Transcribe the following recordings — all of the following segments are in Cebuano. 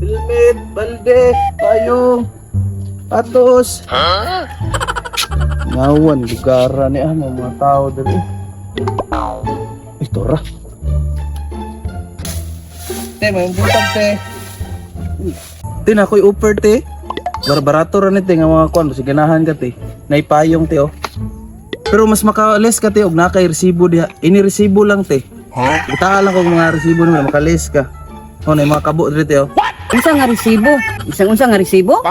Helmet, balde, payong, atos. Ngawan, lugara ni ah, mga tao dali. Ay, tora. Te, may butang te. Te, na ako'y offer te. Barbarato ra ni te nga mga kuan, basi ganahan ka te. Naipayong te oh. Pero mas makales ka te og naa kay resibo diha. Ini resibo lang te. Huh? Buta lang kog mga resibo nimo makales ka. Oh, na mga kabo diri te oh. Unsa nga resibo? Isang unsa nga resibo?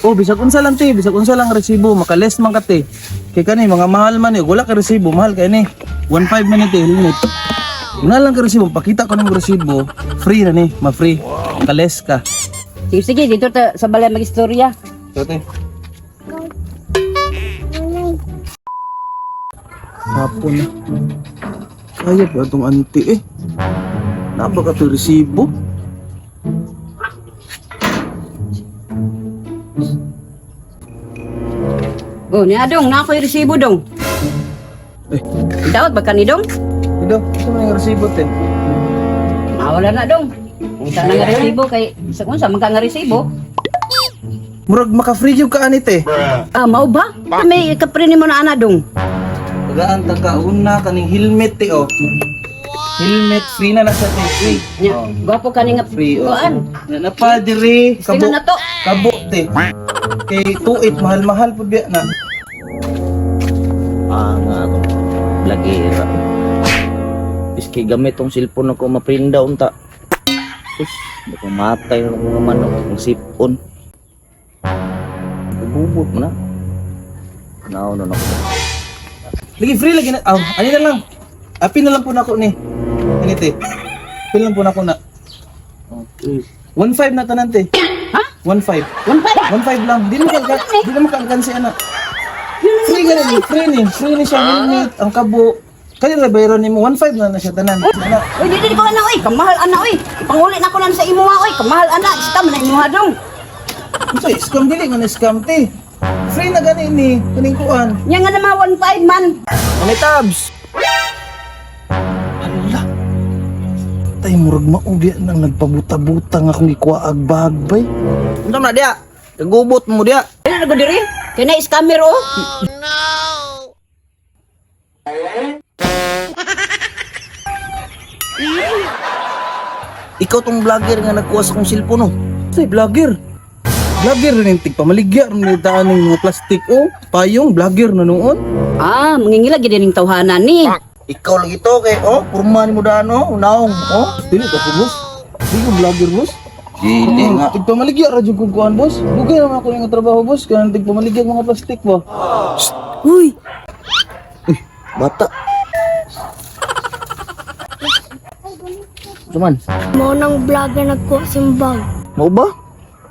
Oh, bisag unsa lang te, bisag unsa lang resibo, makales man ka te. Kay kani mga mahal man eh, wala ka resibo, mahal kay ni. 1.5 man ni te helmet. Wala lang ka resibo, pakita ko ng resibo, free na ni, ma-free. Makales ka. Sige sige, dito ta sa balay magistorya. So, te. Hapon na. Kaya ba itong auntie eh? Naba ka to resibo? Oh, ni Adong, na ako'y resibo dong. Eh. Daot ba kani dong? Ito, ito na yung resibo te. Mawala na dong. Unsa na nga resibo kay isang unsa man ka nga resibo? Murag maka-free yung ka ani te. Ah, mao ba? May kapre nimo na ana dong. Tagaan ta ka una kaning helmet te oh. Helmet free na na sa te free. Nya, gwapo kani nga Free oh. kuan. Na na pa diri kabo. Tingnan na to. Kabo te. Kay 28 mahal-mahal pud biya na. Ah, nga akong blagera. Biski gamit tong cellphone ako maprinda unta. Sus, baka matay na mga manok ang sipon. Bubot mo na. Naon na ako. Lagi free lagi na. Ah, ani na lang. Apin na lang po nako ni. Ani te. Apin lang po nako na. Okay. 1.5 na tanan te. Ha? 1.5. 1.5. 1.5 lang. Di na ka di na makaangkan si ana. Free ka ni, free ni, free ni siya helmet, ang kabo. Kani ra bayaran nimo 1.5 na na siya tanan. Ana. Uy, di di ko ana oy, kamahal ana oy. Ipanguli na ko lang sa imuha oy, kamahal ana, scam na imuha dong. Unsay scam dili nga na scam te. Free na gani ni kaning kuan. Nya nga naman 1.5 man. Mga tabs. Ala. Tay murag mao nang nagpabuta-buta nga akong gikuha bag bay. Unsa man na diya? Kagubot mo diya. Ano na ko diri? Kay na scammer oh. Ikaw tong vlogger nga nagkuha sa akong cellphone oh. Say vlogger. Vlogger rin yung tigpamaligya rin yung daan ng mga plastic oh. Payong vlogger na noon. Ah, mangingila gid ning tawhana ni. Ikaw lagi to kay oh, purma ni mo daan oh, naong oh. Dili to ko boss. Di ko vlogger boss. Dili nga. Tigpamaligya ra jud kog kuan boss. Dugay naman ako yung trabaho boss kanang tigpamaligya mga plastic ba. Uy, Uy, bata. Suman. Mao nang vlogger nagkuha simbang. Mao ba?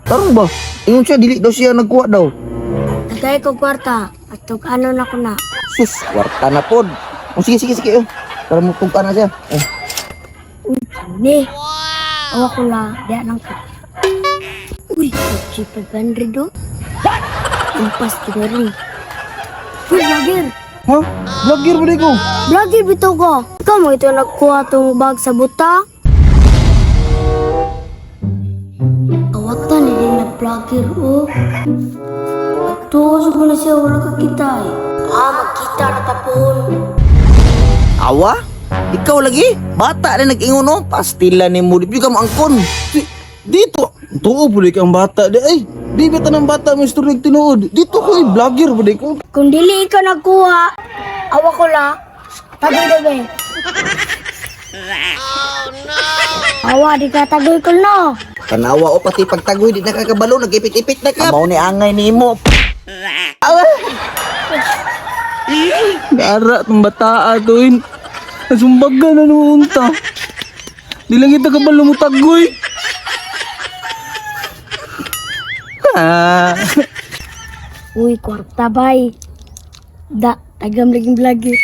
Tarong ba? Ingon siya dili daw siya nagkuha daw. Tagay ko kwarta at tug ano na ko na. Sus, kwarta na pod. Oh, sige, sige, sige. Oh. Para mo tugka na siya. Oh. Uy, ni. Awa ko la, diya lang ka. Uy, G500 do. Impas ko na rin. Uy, vlogger! Ha? Vlogger ba di ko? Vlogger bitaw ko. Ikaw mo ito nagkuha tong bag sa buta. Kawatan ni din na vlogger oh. At sa na siya wala ka kita eh. Ah, magkita na tapon. Awa? Ikaw lagi? Bata na nag-ingon no? Pastila ni mo. Di ka mo angkon. Dito. Tuo po di ka ang bata di ay. Di ba tanang bata mo istorya tinuod. Dito ko ay vlogger ba di ko. Kung dili ikaw nagkuha, awa ko la, tagoy gabi. Awa, di ka tagoy ko no. Tanawa o pati pagtagoy di nakakabalo. Nag-ipit-ipit na ka. Mao ni angay ni mo. Gara tong bataa tuin. Nasumbaga na noon ta. Di lang kita kabalo mo tagoy. Ah. Uy, kwarta bay. Da, tagam laging vlog eh.